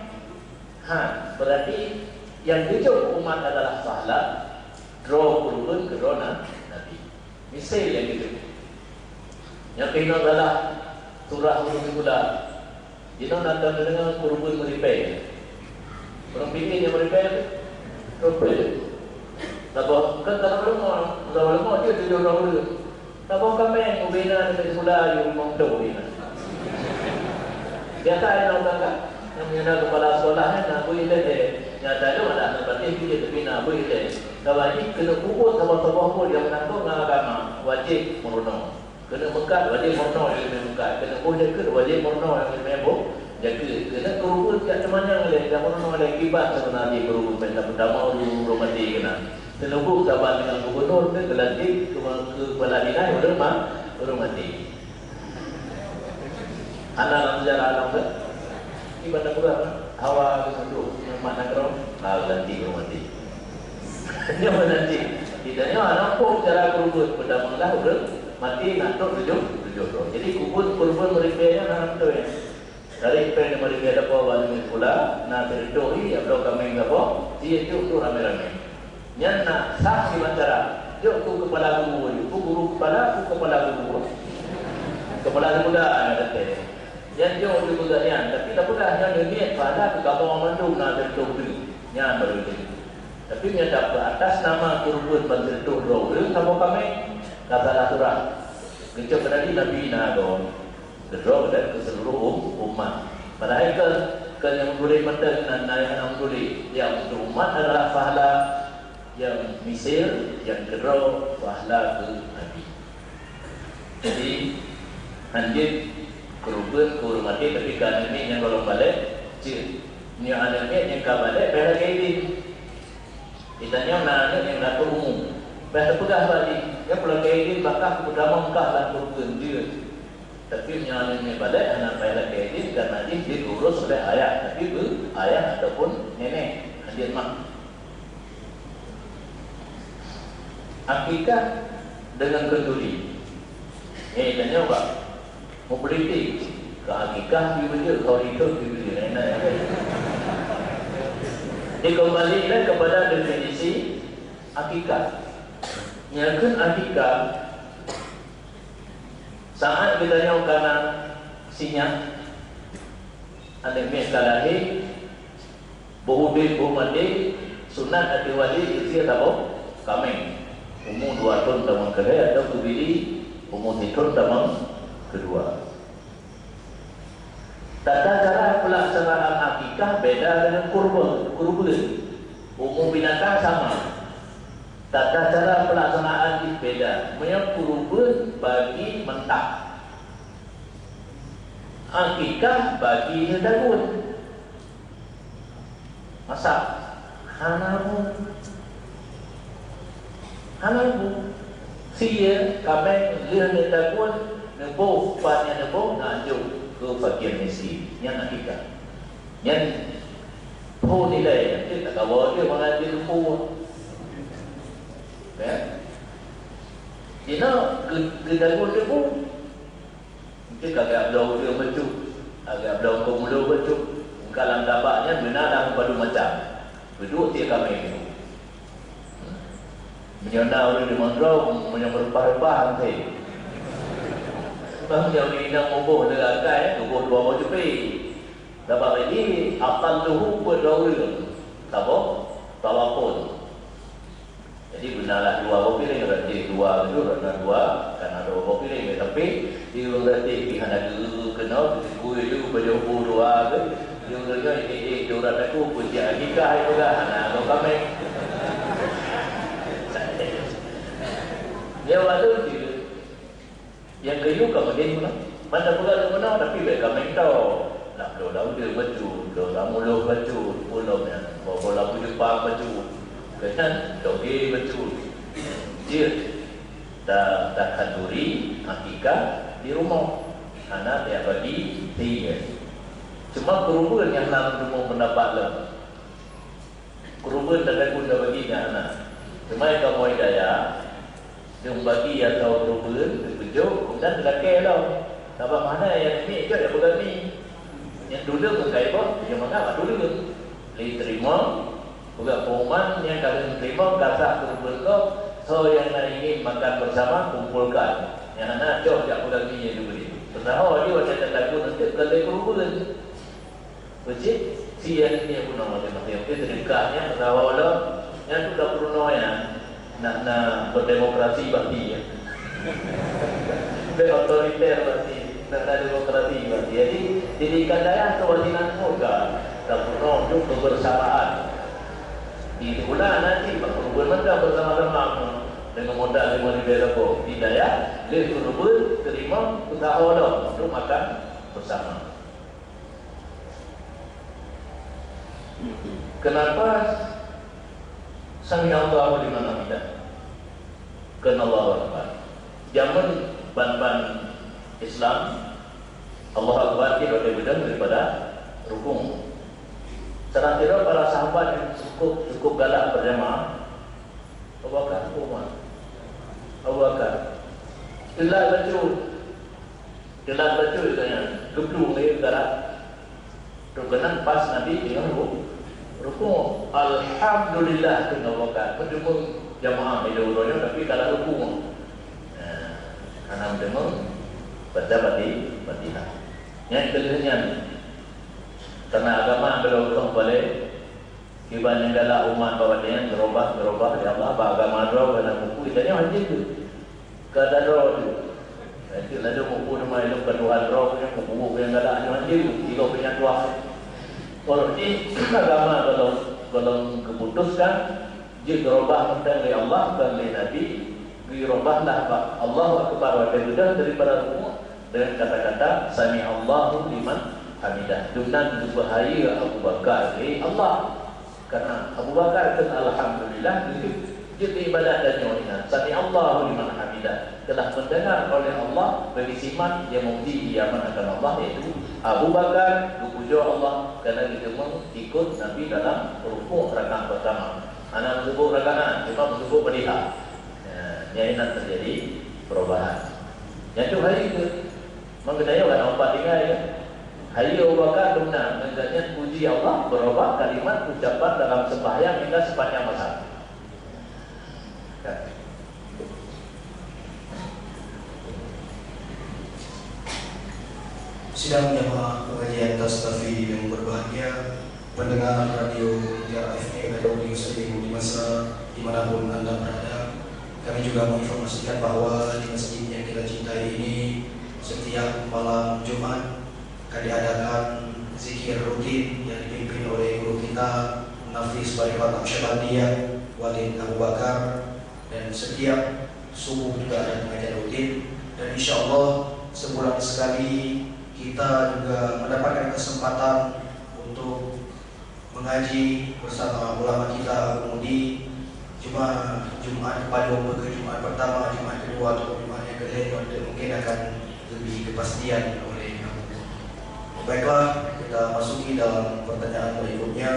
Ha, berarti nyang geujok umat adalah pahala droe keureubeuen keu droe na-, Nabi. Miseue nyang geujok. Nyang keunoe adalah surah Ureueng Sikula. Jinoe na tadeungoe keureubeuen meuripée. Ureueng pike nyang meuripée, rupée. Saboh, kan saboh leumah, saboh leumah jeuet tujoh droe ureueng. Saboh kaméng ubena di sikula, di rumoh tu ubena. Biasa ya, orang kan, nyang meunyoe na kepala sekolah nyan, na bui lé, eh, nyata tu ada anak batin tu je, tapi na bui lé. Saboh jih keuneuk peubuet saboh-saboh buet nyang meunangkong ngon agama, wajéb meurunoe. Keuneuk meukat, wajéb meurunoe nyang leubeh meukat. Keuneuk boh jakeuet, wajéb meurunoe nyang leubeh boh jakeuet. Keuneuk keureubeuen jak teumanyong lé Nyang meurunoe lé kiban seunang jih beurumoh, pesta beutama ureuëng maté keunan. Seuneubok saban deungon gubunur teuh keulantik keu, keu kepala dinas ureuëng ma-, ureuëng maté. Hana lam sejarah alam teuh. Kiban tapeugah, hawa geuseudoh mat nanggroe, ha, keulantik ureuëng maté. Nyoe keulantik. Kita nyoe hana pun cara keureubeuen, peudamong lah ureuëng maté na trok tujoh, tujoh droe. Jadi, keureubeuen, keureubeuen meuribée nyan hana beutôi. Dari péng lima ribèe dapo bak lima sikula, na teureutôh hi, ya bloe kaméng dapo, jijok tu ramé-ramé. Nyan na sah siban cara. Jok tu kepala guru, tu guru kepala, tu kepala guru. Kepala sikula na teuntèe. Nyan jok tu peugah nyan, tapi tak peugah nyan nyoe niet pahala keu kamoe mandum na teureutôh tu. Nyan baru jeuet. Tapi meunyoe dapeuet atas nama keureubeuen ban teureutôh droe ureuëng kamoe kaméng, ka salah surah. Geucok tadi Nabi na goe. Keudroe dan keu seuluruh um-, umat. Padahai keu, keu nyang meuturi mantong nan, nan nyang hana meuturi. Nyang untuk umat adalah pahala nyang miseue, nyang keudroe pahala keu Nabi. Jadi, hanjeuet keureubeuen keu ureuëng maté, tapi keu aneuk miet nyang gohlom balek, jeuet. Nyoe aneuk miet nyang ka balek, payah lakèe idin. Geutanyoe na aneuk nyang ka teuumu. Bah teupeugah bak jih, "Nyoe peulakèe idin bak kah, peudamong kah lam keureubeuen jeuet." Tapi meunyoe aneuk nyoe balek, hana payah lakèe idin, karena jih jeuet geuurus oleh ayah, tapi beu ayah ataupun nenek, hanjeuet mak. Akikah deungon kheun turi. Eh, tanyoe bak Meupolitik, keu akikah pih beujeuet, keu ribot pih beujeuet, laén-laén. Jadi, kembali lé kepada definisi akikah. Nyang kheun akikah, saát geutanyoe ka na sinyak, aneuk miet ka lahé, boh udeb, boh maté, sunat ateueh wali geusie saboh kaméng. Umu dua thon tamong keulhèe atau keubili umu sithon tamong keudua. Tata cara peulaksanaan akikah beda deungon kurban, kurban. Umu binatang sama. Tata cara peulaksanaan jih beda. Meunyoe kurban bagi mentah. Akikah bagi neutagun. Masak. Hana bu. Hana bu. Sie, kaméng, lheueh neutagun, neuboh, pat nyang neuboh, neujok keu fakir miskin. Nyan akikah. Nyan peue nilai, nanti tak kawa dia mangat dia lupa. Ya. Dina ke, ke dagu tebu. Mungkin agak bloe ureueng bacut, agak bloe kong ulo bacut. Mungkin lam tabak nyan beuna lam padu macam. Beuduk tiep kaméng tu. Meunyoe na ureueng di Mondro, meunyoe meureumpah-reumpah, hase. Sebab meunyoe ureueng inong muboh lé akai, tuboh dua boh cupi. Sabab lagi, aqalluhu peuet droe ureueng. Saboh, saboh phon. Jadi, beunalah dua boh piréng, ratéh dua tu, na dua, kan na dua boh piréng. Tapi, di ureueng ratéh pih hana geu-, keunoe, geuteugui tu, bajôh bu dua tu. Di ureueng nyoe, eh, eh, di ureueng aku, peusiap akikah, ai peugah, hana, dua kaméng. Dia waktu tu, Nyang geuyue ka meudeh meunan. Ban tapeugah lôn meunan, tapi bèk kaméng tho. Nak bloe lam udeueng bacut, bloe lam ulo bacut, ulôn nyan boh-boh lampu Jepang bacut, keunan toge bacut. Jeuet ta-, takhanduri akikah di rumoh. Hana tajak bagi sie. Cuma keureubeuen nyang na lôn deungoe peundapat lom. Keureubeuen tatagun tabagi nyan hana. Teuma kamoe Dayah, nyang bagi atawa keureubeuen teupeujok, dan teulakèe lom. Sabab hana nyang miet jok nyang peugah mi. Nyang tuleueng ngon kayèe boh, nyang mangat bak tuleueng. Lé teurimong, peugah pengumuman nyang ka lheueh teurimong, ka sah keureubeuen gob, soe nyang na ingin makan bersama, kumpulkan. Nyang hana, cok jak peugah mi nyang dibri. Peusaho jih watèe tatagun eunteuk keu lé keureubeuen. Peucit, si nyang punoe maséng-maséng. Oke, teudeukah nyan, peusawa lom. Nyan tu ka peurunoe nyan. Nak na berdemokrasi bak si, ya. Bèk otoriter bak si. Nak na demokrasi bak si. Jadi, didikan dayah tu bak sinan pun ka. Ka peurunoe tu kebersamaan. Di sikula nanti, bak keureubeuen mantong bersama-sama. Dengan modal lima ribèe lako. Di dayah, lé keureubeuen, teurimong, peusawa lom. Untuk makan bersama. Kenapa sami Allahu liman hamidah? Kheun Allahu Akbar. Jameun ban-ban Islam, Allahu Akbar jih watée beudôh daripada rukuk. Seurah sidroe para sahabat nyang cukup, cukup galak berjamaah, Abu Bakar, Umar, Abu Bakar. Teulat bacut. Teulat bacut geutanyoe, geublu lé galak. Trok keunan pas Nabi teungoh ru-, rukuk. "Alhamdulillah," kheun Abu Bakar. Meuteumé jamaah ilée uroe nyoe, tapi ka lam rukuk. Nah, hana meuteumé baca Fati-, Fatihah. Nyang keulheueh nyan, karena agama beuloe-loe balée, kiban nyang galak umat bak watée nyan geurobah-geurobah lé Allah, bak agama droe, hana mupu, geutanyoe hanjeuet. Ka tadroe tu. Itu lalu mupu nama ilmu ketuhan roh yang mupu yang galak nyoe dia tiga punya tuah. Kalau di agama kalau kalau keputuskan, dia gerobah mentang dari Allah dan dari Nabi, gerobahlah bak Allahu Akbar wa ta'ala daripada rukuk dengan kata-kata sami Allahu liman hamidah. Dengan bahaya Abu Bakar dari Allah. Karena Abu Bakar kheun alhamdulillah, jeuet ibadat tanyoe ingat sami Allahu liman hamidah, telah mendengar oleh Allah bagi siman yang memuji iaman akan Allah, yaitu Abu Bakar geupujoe Allah karena geuteumé ikut Nabi dalam rukuk rakaat pertama. Hana meuseubuet rakaat, cuma meuseubuet Fatihah. Ya, nyan inan terjadi perubahan. Nyan tu hari ke Maka geutanyoe kan empat tinggai ya. Hai Abu Bakar beuna, ngon gobnyan puji Allah, berubah kalimat ucapan dalam sembahyang hingga sepanjang masa. Sidang jamaah pengajian Tastafi yang berbahagia, pendengar Radio Mutiara F M dan Audio Stream di masa dimanapun Anda berada, kami juga menginformasikan bahwa di masjid yang kita cintai ini setiap malam Jumat akan diadakan zikir rutin yang dipimpin oleh guru kita, Nafis Tariqat Naqsyabandiyah, Walid Abu Bakar, dan setiap subuh juga ada pengajian rutin. Dan insya Allah sebulan sekali kita juga mendapatkan kesempatan untuk mengaji bersama ulama kita Abu Mudi, cuma Jumat kepada ke Jumat pertama, Jumat kedua atau Jumat yang ketiga, mungkin akan lebih kepastian oleh Abu. Baiklah, kita masuki dalam pertanyaan berikutnya.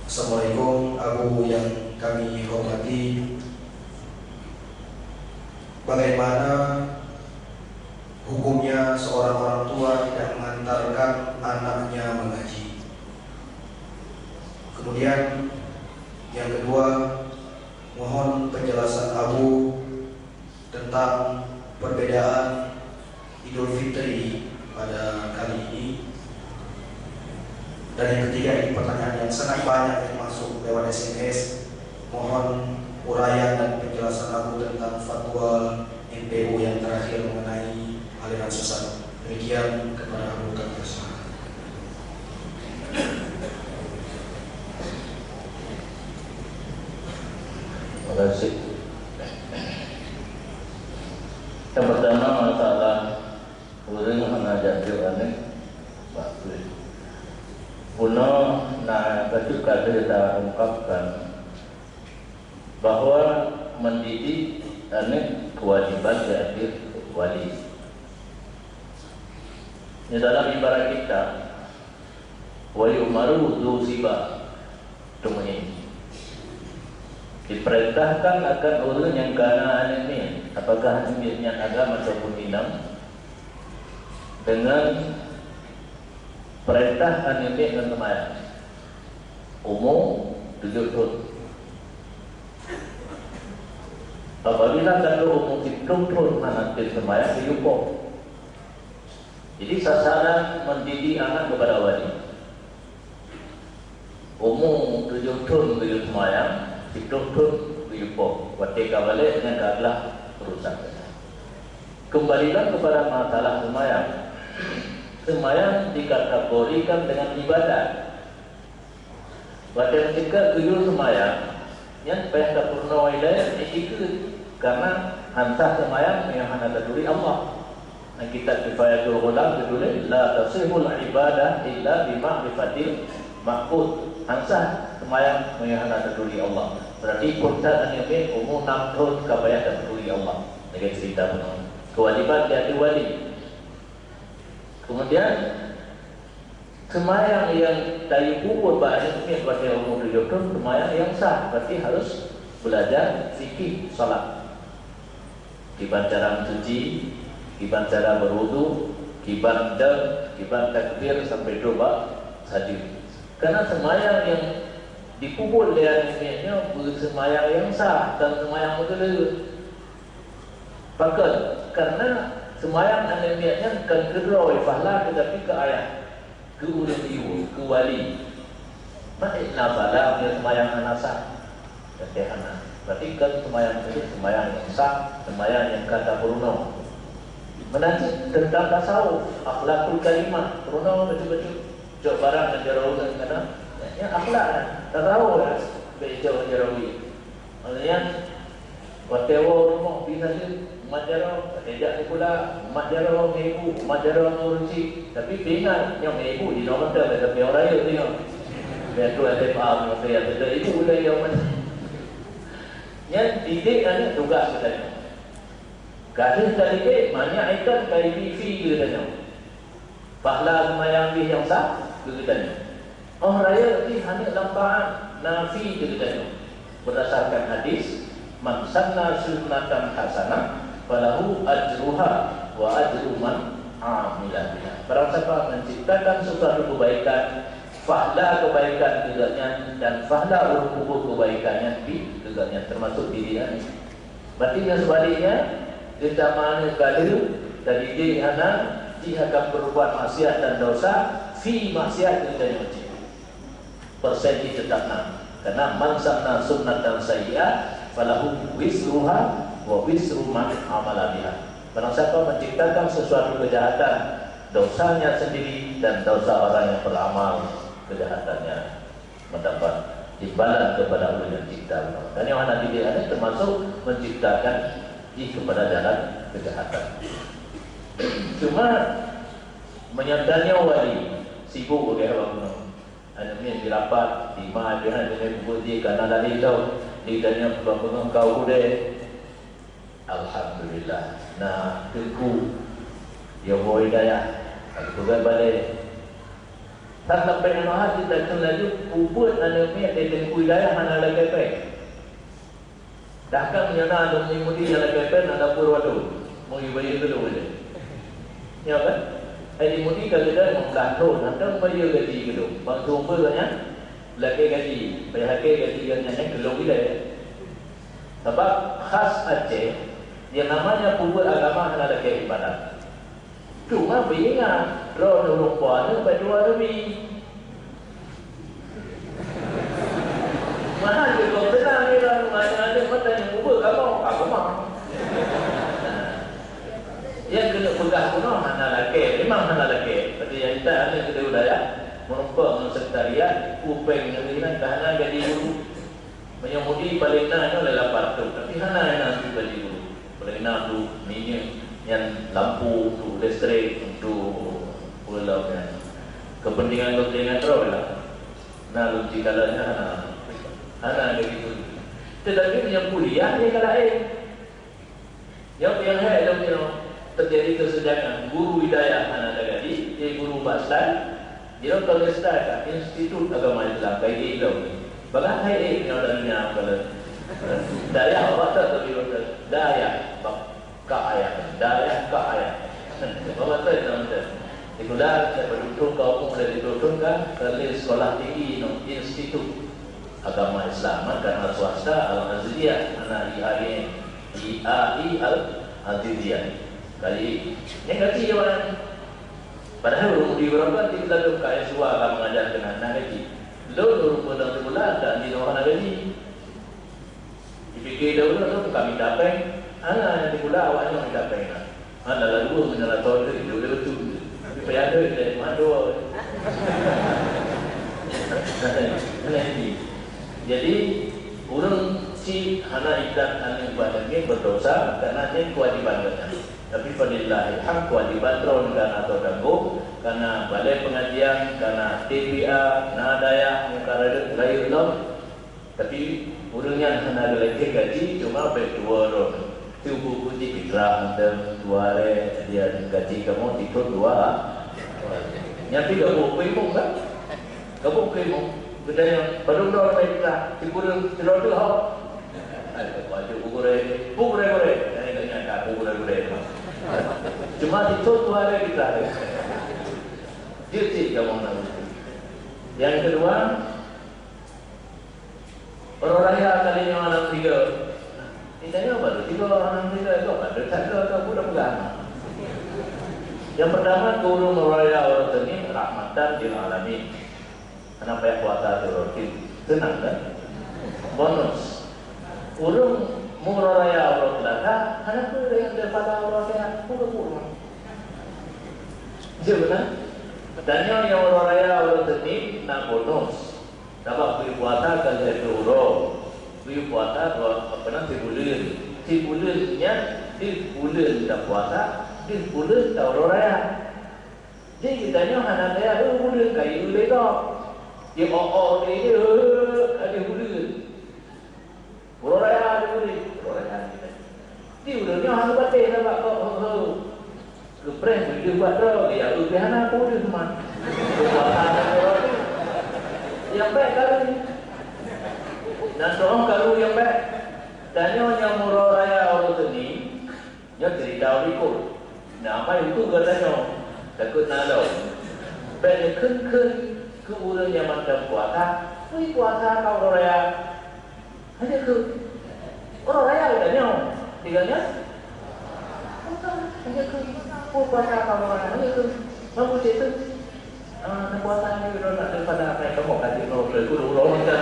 Assalamualaikum Abu yang kami hormati. Bagaimana hukumnya seorang orang tua tidak mengantarkan anaknya mengaji? Kemudian yang kedua, mohon penjelasan Abu tentang perbedaan Idul Fitri pada kali ini. Dan yang ketiga, ini pertanyaan yang sangat banyak yang masuk lewat S M S. Mohon uraian dan penjelasan Abu tentang fatwa M P U yang terakhir mengenai aliran sesat. Demikian kepada Abu Bakar. Terima kasih. Yang pertama, masalah ureueng hana jak jok aneuk bak keuh. Bunoe na bacut ka lheueh ta ungkapkan bahwa mendidik aneuk kewajiban di ateueh wali. Di dalam ibarat kita, "Wa yu'maru dzu siba tum'in." Diperintahkan akan ureueng nyang kana aneuk miet, apakah aneuk miet nyan agam ataupun inong, dengan perintah aneuk miet ngon seumayang. Umu tujoh thon. Apabila ka trok umu siplôh thon hana tem seumayang, geuyue poh. Jadi sasaran mendidik anak kepada wali. Umu tujoh thon geuyue seumayang, siplôh thon geuyue poh. Watée ka balek nyan ka glah urusan. Kembalilah kepada masalah seumayang. Seumayang dikategorikan dengan ibadat. Watée meusikat geuyue seumayang, nyan payah tapeurunoe ilée jikeue, karena han sah seumayang nyang hana taturi Allah. Lam kitab Kifayatul Ghulam teutuléh, "La tasihul ibadah illa bi ma'rifatil Makbul, han sah seumayang meunyoe hana taturi Allah. Berarti phon that aneuk miet umu nam thon ka payah taturi Allah. Lagée cerita bunoe. Kewajiban di ateueh wali. Kemudian, seumayang nyang tayue peubuet bak aneuk miet watée umu tujoh thon, seumayang nyang sah, berarti harus belajar fikih salat. Kiban cara meusuci, kiban cara beurudu, kiban deuh, kiban takbir sampai trok bak sajeue. Karena seumayang nyang jipeubuet lé aneuk miet nyoe beuseumayang nyang sah, kon seumayang meukeuleuh. Pakon? Karena seumayang aneuk miet nyan kon keudroe pahala, teutapi keu ayah, keu ureueng yue, keu wali. Mak na pahala meunyoe seumayang hana sah. Berarti hana. Berarti kon seumayang tadi, seumayang nyang sah, seumayang nyang ka tapeurunoe. Meunan cit teuntang tasawuf, akhlakul karimah, peurunoe bacut-bacut. Cok barang nyang jaroe ureueng kana, nyan akhlak nyan. Tasawuf nyan, bèk cok nyang jaroe. Maksudnya, watèe woe rumoh, bi saja, umat jaroe, watèe jak sikula, umat jaroe, ngon ibu, umat jaroe, ngon ureueng chik. Tapi pih ingat, nyoe ngon ibu, jinoe mantong, tapi orang rayeuk tu nyoe. Biar tu S M A, masa yang tu, ibu ulèe nyoe mantong. Nyan didik aneuk tugas geutanyoe. Ka lheueh tadidik, manyak ikan ka ibi fi geutanyoe. Pahala seumayang jih nyang sah keu geutanyoe. Óh rayeuk jih aneuk lam taat, na fi keu geutanyoe. Berdasarkan hadis, "Man sanna sunnatan hasanah, falahu ajruha wa ajru man amila biha." Barang sapa menciptakan sesuatu kebaikan, pahala kebaikan keu gobnyan dan pahala ureueng peubuet kebaikan nyan pih keu gobnyan, termasuk diri aneuk. Berarti nyan seubaliknya, geutanyoe ka lheueh tadidik hana jih akan peubuet maksiat dan dosa, fi maksiat geutanyoe cit. Persen jih teutap na. Karena man sanna sunnatan sayyi'ah falahu wizruha wa wizru man amila biha. Barang siapa menciptakan sesuatu kejahatan, dosanya sendiri dan dosa orang yang beramal kejahatannya mendapat imbalan kepada Allah yang cipta. Dan yang hana didik aneuk termasuk menciptakan jih kepada jalan kejahatan. Cuma meunyoe tanyoe wali sibuk bagaih awak gunong. Aneuk miet di rapat, di ma, di hana, di hana, di hana, di hana, di hana, di hana, Alhamdulillah, na teungku yoh boh hidayah, ka geupeugah balée. That sampai nyan hat jih takheun laju, peubuet aneuk miet lé teungku hidayah hana lagée péng. Dah kan meunyoe na lôn mudi hana lagée péng, na dapur wadoe, meuyue bayeue keu lôn lé. Nyo kan? Hai di mudi ka geudan limong blaih thon, hana bayeue gaji keu lôn. Ban seumeubeuet nyan lagée gaji, payah lagée gaji nyan nyan keu lôn ilée. Sabab khas Aceh, nyang namanya peubuet agama hana lagée ibadat. Cuma beuingat, droeneuh ureueng po aneuk bak dua rubi. Meuhan jeuet lôn seunang nibak ureueng aneuk mata nyang peubuet agama, agama. Nyang keuneuk peugah bunoe hana lagée, memang hana lagée. Berarti nyang intat aneuk keudéh u dayah, meurumpok ngon sekretariat, upeng ngon inan ka hana gaji guru. Meunyoe mudi paléng na nyoe lé lapan reutôh, tapi hana nyang na gaji guru. Paléng na untuk minyeuk nyan, lampu, untuk listrik, untuk peue lom nyan. Kepentingan-kepentingan droe lah. Na lôn jikalon nyan hana. Hana gaji guru. Tetapi meunyoe kuliah, dia ka laén. Nyang, nyang hék lom nyoe teujadi keuseujahteraan. Guru hidayah hana tagadi, eh, guru bak stan. Jinoe ka lheueh stan ka Institut Agama Islam, ka ék lom. Bagaih hai ék nyoe dari nyan ka lheueh. Dayah awak tak tapi dayah bak ka ayah, dayah ka ayah. Bagaih tak nama dia. Itulah saya beruntung kau pun boleh diperuntukkan ke sekolah tinggi no, Institut Agama Islam, kan, karena swasta, Al-Aziziyah, anak I A I N, I A I Al-Aziziyah. Kali, ni gaji je orang. Padahal ureueng mudi ureueng kan di dalam K S dua ka mengajar dengan anak gaji. Lôn ureueng peudong sikula, tak di bawah anak gaji. Dipikir dahulu tu bukan minta péng. Hana, nyang sikula awak nyoe minta péng lah. Hana lalu meunerator tu hidup dia betul. Tapi payah duit dari mana dua. Hana ini. Jadi, ureueng cit hana ikat aneuk bak lagée berdosa karena nyan kewajiban geutanyoe. Tapi falillahil hamd, kewajiban droe negara atau tanggong Kana balai pengajian, kana T P A, na dayah nyang ka rayeuk, rayeuk lom. Tapi ureueng nyan hana geulakée gaji, cuma bék tuwoe droe. Tuku-tuku jih fitrah mantong, dua lé, dia gaji kamoe titot dua. Nyan pi gabuk keu imum kan? Gabuk keu imum. Geutanyong, "Padub droe fitrah?" "Sikureueng, sidroe teuk ho." Ai, baju bugurée, bugurée-gurée. Nyan ingat nyan ka bugurée-gurée. Cuma titot dua lé fitrah. Jeuet cit kamoe na. Nyang keudua, Uroe raya kali nyoe aneuëk tiga. Ditanyong baru tiga aneuëk tiga, kok baru that dua, kok budak peugah. Nyang pertama, keu ureuëng uroe raya uroe Seunin, rahmatan lil alamin. Hana payah puasa tu roti. Seunang kan? Bonus. Ureuëng uroe raya uroe Seulasa, hana peue nyang daripada uroe raya, peue keu ureuëng. Jeuet beuna? Tanyoe nyang uroe raya uroe Seunin na bonus. Sabab geuyue puasa ka lhée ploh uroe. Geuyue puasa dua, apa nama, sibuleuen. Sibuleuen nyan deuh buleuen tapuasa, deuh buleuen ta uroe raya. Jadi geutanyoe hana kaya, "Eh, buleuen kayée lé gob." Di oh-oh lé, "Eh, ka deuh buleuen." Uroe raya di Budi, uroe raya di Budi. Di ureuëng nyoe hana batéh sabab kok, he, he. Geupreh beudeuh bak droe, ya, ureuëng hana peudeuh man. Nyang bék karu. Dan soe karu nyang bék. Tanyoe nyang uroe raya uroe Seunin, Nyoe cerita ureuëng likot. Nah, amai untuk gata nyoe, takot na lom. Bék neukheun-kheun keu ureuëng nyang mantong puasa, "Ui, puasa ka uroe raya." Hanya keu uroe raya gata nyoe. Tinggal nyan? Hanya keu, "Oh, puasa ka uroe raya." Hanya keu. Mampu cek tu. Ah, na puasa ni uroe nak daripada akai kamoe ka jeuet nyoe, uroe, uroe macam.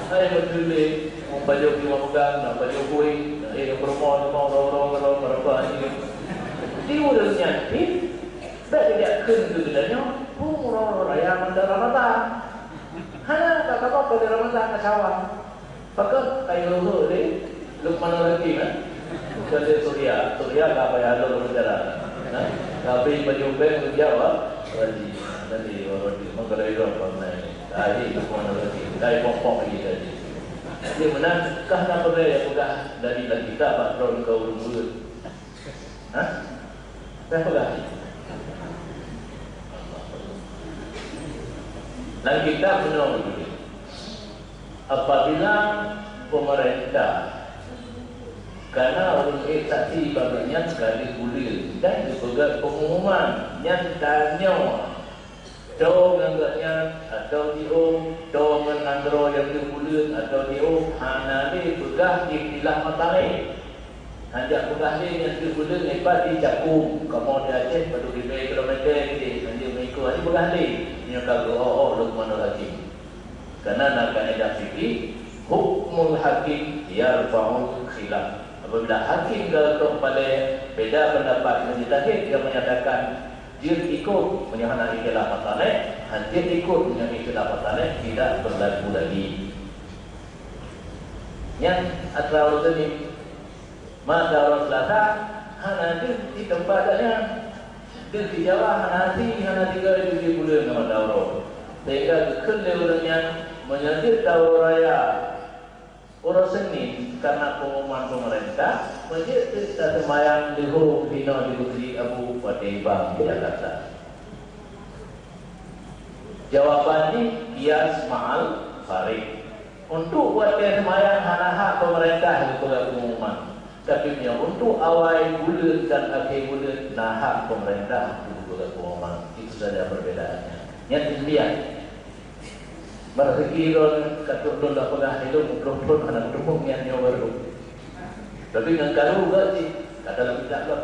Hai, meuteulé, meupajoh di Limau Megang, na pajoh bui, na, eh, peurumoh, rumoh, uroe, uroe, uroe, uroe, uroe, ni. Di ureuëng nyan pih, bék geujak kheun keu geutanyoe, "Peue uroe raya mantong Ramadhan." Hana, ka kamoe ka lheueh Ramadhan, ka Syawal. Pakon? Ka jihôi lé Luqmanul Hakim, eh? Bukan lé Surya. Surya ka payah lom rencana. Nah, tapi baju beng hijau, ah. Tadi, tadi orang tu, maka dari orang ramai. Tadi Luqmanul Hakim. Kai pok-pok lagi tadi. Jadi, meunan kah na peugah, peugah dari lagi kitab bak droe keu ureuëng murit. Hah? Dah peugah. Lam kitab bunoe geutuléh, apabila pemerintah kana ureuëng ék saksi bak nyan ka deuh buleuen dan geupeugah pengumuman, nyan tanyoe Toe ngon gobnyan, atawa jiôh, toe ngon nanggroe nyang deuh buleuen, atawa jiôh, hana lé peugah ikhtilaf masaleh. Hanjeuet peugah lé nyang deuh buleuen, nyan pat di Cakung, kamoe di Aceh, padub ribèe kilometer keudéh, hanjeuet meuikôt, hana peugah lé. Nyoe ka geuôh-ôh Luqmanul Hakim. Karena na kaedah fikih, hukmul hakim yarfa'ul khilaf. Apabila hakim galak paleng beda pendapat, mujtahid yang menyatakan jeuet ikôt meunyoe hana ikhtilaf masaleh, hanjeuet ikôt meunyoe ikhtilaf masaleh, tidak berlaku lagi. Nyan atra ureuëng nyoe. Mata uroe Seulasa hana deuh di teumpat gobnyan. Deuh di Jawa hana asai, hana tinggai di buleuen ngon mata uroe. Sehingga geukheun lé ureuëng nyan, meunyoe jeuet ta uroe raya, uroe Senin, karena pengumuman pemerintah, meunyoe jeuet taseumayang leuhô hinoe di Masjid Abu Fateh Bang di Jakarta. Jawaban jih, qiyas ma'al farid. Untuk watèe seumayang hana hak pemerintah geupeugah pengumuman. Tapi meunyoe untuk awai buleuen dan akhé buleuen, na hak pemerintah geupeugah pengumuman. Itu saja perbedaannya. Nyan imbiak. Meureuki droe ka trok lôn dak peugah ilôn, trok lôn hana meuteumé nyan nyoe baru. Tapi ngon karu geuh jih, ka dalam kitab lom.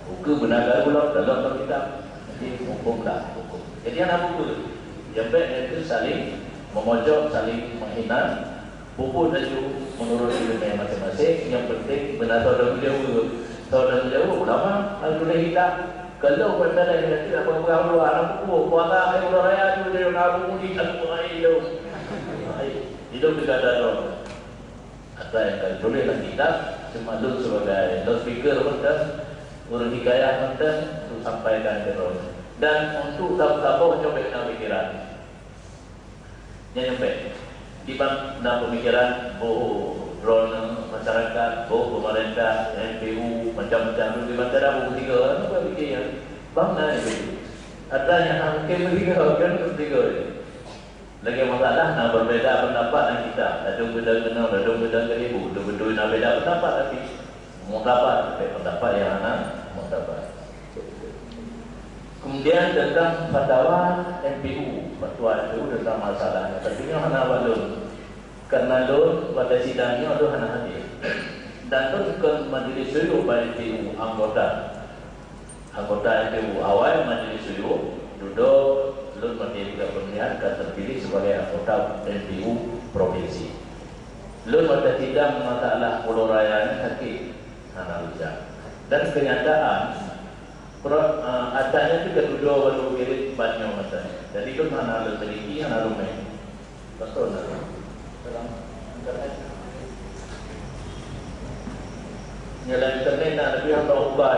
Ukeue beuna karu lom, dalam kitab. Jadi, huköm dah, huköm. Jadi, hana buku tu. Nyang bèk nyan tu saling memojok, saling menghina. Puput laju menurut ileumèe maséng-maséng, nyang penting beuna soe dan meujaweueb. Soe dan meujaweueb ulama, lalu tuléh kitab. Kalau buat salah, nyang tu apa-apa luwa, anak buku, kuasa, ayo, uroe raya tu, dia nak buku ni, tak buku lain tu. Hai, hidup di kata doang. Ata nyang ka tuléh lam kitab, cuma lôn sibagai loudspeaker pun kan. Ureuëng hikayah mantong untuk sampaikan keu droeneuh. Dan untuk saboh-saboh nyoe bék na pikiran. Nyan nyoe bék. Diban na pemikiran boh droeneuh masyarakat, boh pemerintah, M P U, macam-macam tu diban cara boh tiga. Anu ka pikir nyan. Bang na itu. Ada yang hakim tiga kan tiga. Lagi masalah na berbeda pendapat dengan kita. Ladom beda keunoe, ladom beda keu ibu. Betul-betul na beda pendapat tapi muktabar, tapi pendapat yang hana muktabar. Kemudian tentang fatwa M P U, fatwa M P U tentang masalah nyan. Tapi nyoe hana bak lôn. Karena lôn pada sidang nyoe lôn hana hadir. Dan lôn bukan majlis syuyukh bak M P U anggota. Anggota M P U awai majlis syuyukh, dudoe lôn maté tiga pemilihan ka terpilih sebagai anggota M P U provinsi. Lôn pada sidang masalah Pulo Raya nyan sakit, hana bisa. Dan kenyataan, pro, uh, atasnya tu kedudoe baru wirit banyo masa. Jadi lôn hana lôn teliti, hana lôn main. Betul tak? Dalam internet. Dalam internet nak lebih atau ubah.